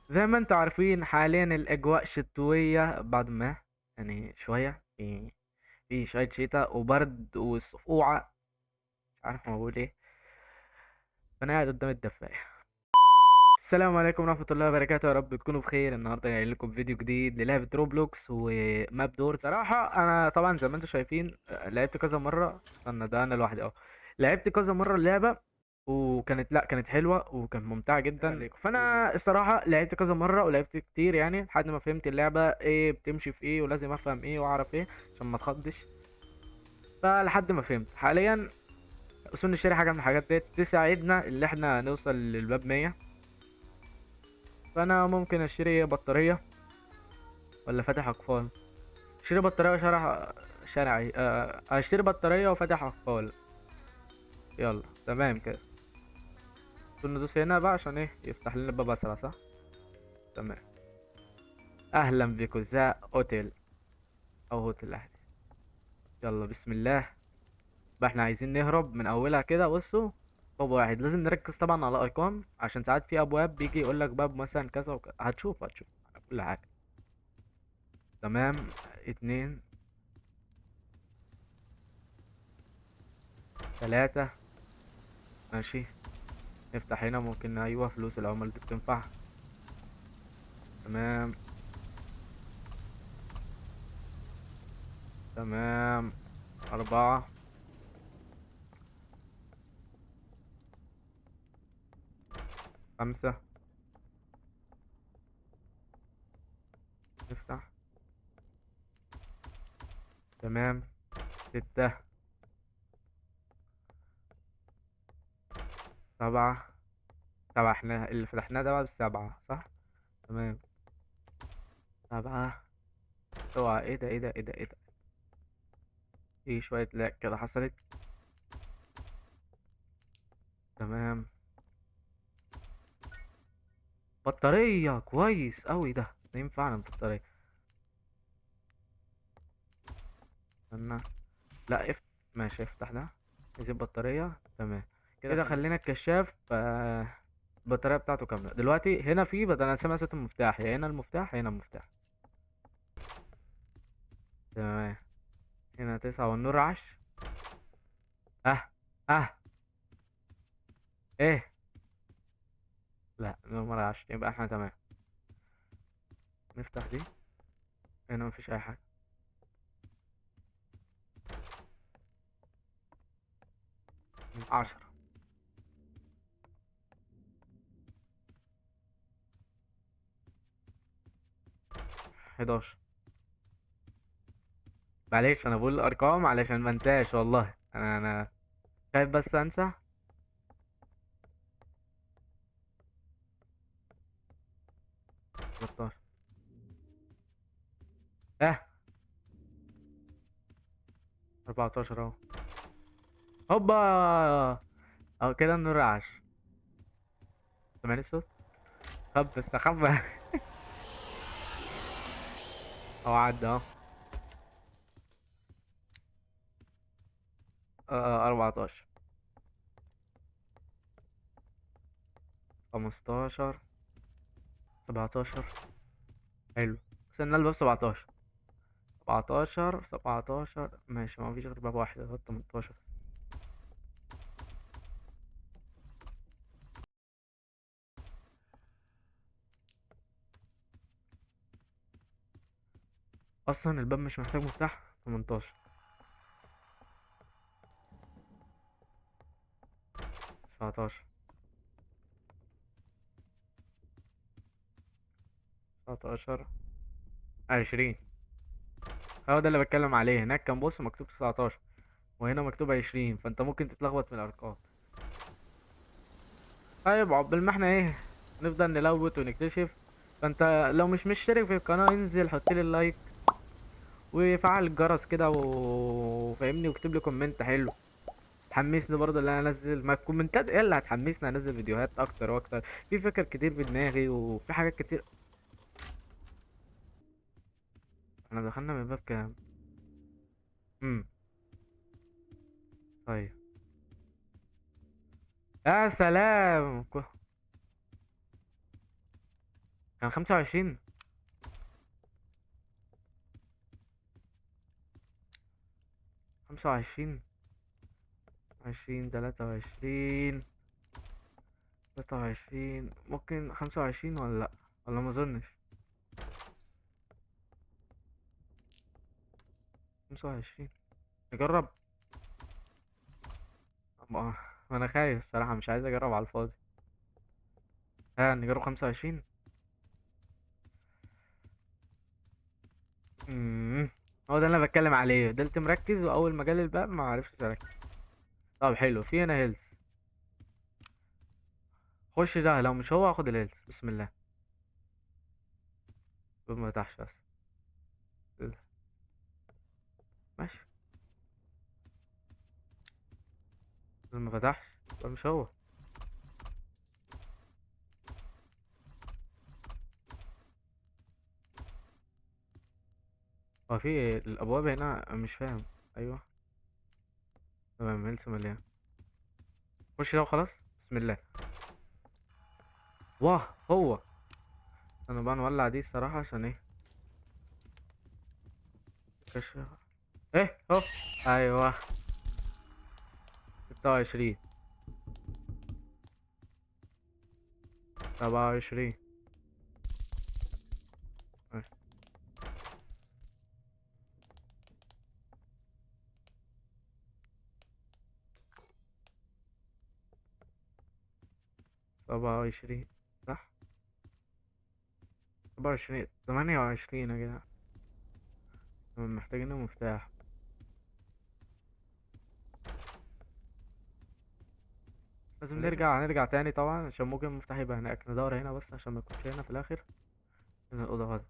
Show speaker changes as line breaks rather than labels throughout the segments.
زي ما انتم عارفين حاليا الاجواء شتوية، بعد ما يعني شوية في شوية شتاء وبرد وسقوعة، مش عارف ما بقول ايه، فانا قاعد قدام الدفاية. السلام عليكم ورحمة الله وبركاته، يا رب تكونوا بخير. النهاردة جاي لكم فيديو جديد للعبة روبلوكس و map Doors. صراحة أنا طبعا زي ما انتم شايفين لعبت كذا مرة، استنى ده أنا لوحدي أهو، لعبت كذا مرة اللعبة وكانت، لا كانت حلوة وكانت ممتعة جدا.
عليكم.
فأنا الصراحة لعبت كذا مرة ولعبت كتير لحد ما فهمت اللعبة إيه بتمشي في إيه ولازم أفهم إيه وأعرف إيه عشان ما أتخضش، فلحد ما فهمت. حاليا وصلنا نشتري حاجة من الحاجات ديت تساعدنا اللي احنا نوصل للباب 100. فانا ممكن اشتري بطارية ولا فاتح اقفال؟ اشتري بطارية وشرح شرعي، اشتري بطارية وفاتح اقفال. يلا تمام كده، ندوس هنا بقى عشان ايه يفتح لنا الباب اسرع، صح؟ تمام. اهلا بكم ذا اوتيل او هوتيل اهلي. يلا بسم الله بقى، احنا عايزين نهرب من اولها كده. بصوا باب واحد، لازم نركز طبعا على الارقام عشان ساعات في ابواب بيجي يقول لك باب مثلا كذا وكذا، هتشوف على كل حاجه. تمام، 2 3، ماشي. نفتح هنا ممكن، ايوه فلوس العمل دي بتنفع. تمام تمام، 4 5، نفتح. تمام، 6 7 7، احنا اللي فتحناه ده بقى ب7 صح؟ تمام 7. اوعى، ايه ده ايه ده ايه ده ايه ده، في شوية لاج كده حصلت. تمام، بطارية كويس قوي، ده ينفعنا بطارية. استنى، لا ماشي افتح ده، نجيب بطارية. تمام كده، خلينا الكشاف، البطارية بتاعته كاملة دلوقتي. هنا في بدل، انا سامع صوت المفتاح، يا هنا المفتاح هنا المفتاح. تمام، هنا 9 والنور 10. ايه، لا النور ما رعش، يبقى احنا تمام. نفتح دي، هنا مفيش اي حاجة. 10. 11. معلش انا بقول الارقام علشان ما انساش والله، انا خايف بس انسى. 13. 14 اهو. هوبا، اهو كده النور عاش. سامعين الصوت؟ خب استخبى. اهو عدى اهو. 14، 15، 17. حلو، وصلنا لباب 17. 17، 17، ماشي، ما فيش غير باب واحد اهو، 18. اصلا الباب مش محتاج مفتاح. 18، 19، 19، 20. هو ده اللي بتكلم عليه. هناك كان بص مكتوب 19 وهنا مكتوب 20، فانت ممكن تتلخبط في الارقام. طيب عقبال ما احنا ايه نفضل نلوت ونكتشف، فانت لو مش مشترك في القناة انزل حط لي ال like وفعل الجرس كده وفهمني، واكتب لي comment حلو تحمسني برضه ان انا انزل. ما الكومنتات ايه اللي هتحمسني انزل فيديوهات اكتر واكتر. في فكر كتير في دماغي وفي حاجات كتير. احنا دخلنا من باب كام؟ طيب يا سلام، كان 25. 25، 20، 23، 23، ممكن 25 ولا لأ؟ ولا ما اظنش. 25 نجرب. ما انا خايف الصراحة، مش عايز اجرب على الفاضي. ها نجرب 25. هو ده اللي انا بتكلم عليه. فضلت مركز واول ما جالي الباب ما عرفتش اركز. طب حلو، في هنا health. خش ده، لو مش هو هاخد ال health. بسم الله. الباب ما فتحش اصلا. ماشي، ما فتحش يبقى مش هو. هو في إيه؟ الابواب هنا مش فاهم. ايوه تمام، health مليان. خش ده وخلاص. بسم الله. واه هو انا بقى نولع دي الصراحه عشان ايه؟ كشف. ايه اهو. ايوه 26، 27. 27 صح؟ 27، 28 يا جدعان. محتاجين مفتاح. لازم نرجع تاني طبعا، عشان ممكن المفتاح يبقى هناك. ندور هنا بس عشان ما يكونش هنا في الاخر. هنا الاوضه فاضيه.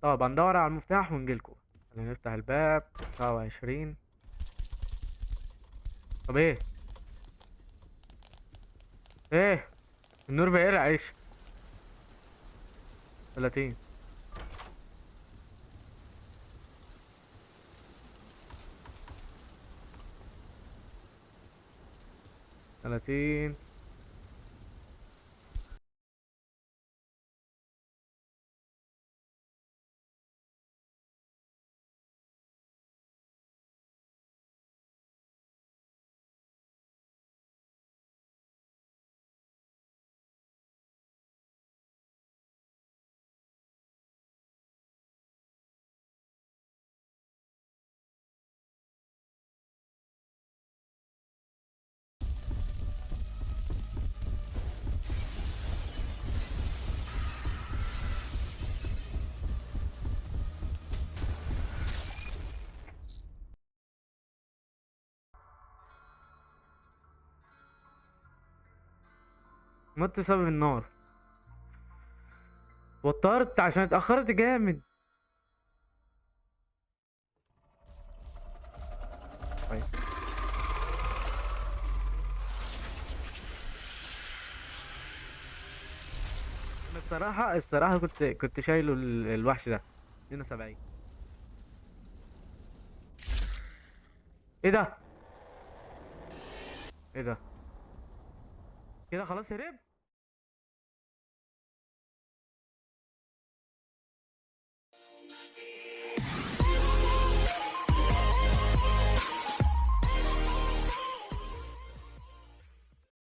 طب هندور على المفتاح ونجيلكوا. خلينا نفتح الباب. 29. طب ايه؟ ايه النور بيقلع؟ ايش؟ 30. 30. مت بسبب النار. وترت عشان اتأخرت جامد. طيب انا الصراحة كنت شايله الوحش ده. 72. ايه ده؟ ايه ده؟ كده خلاص هرب؟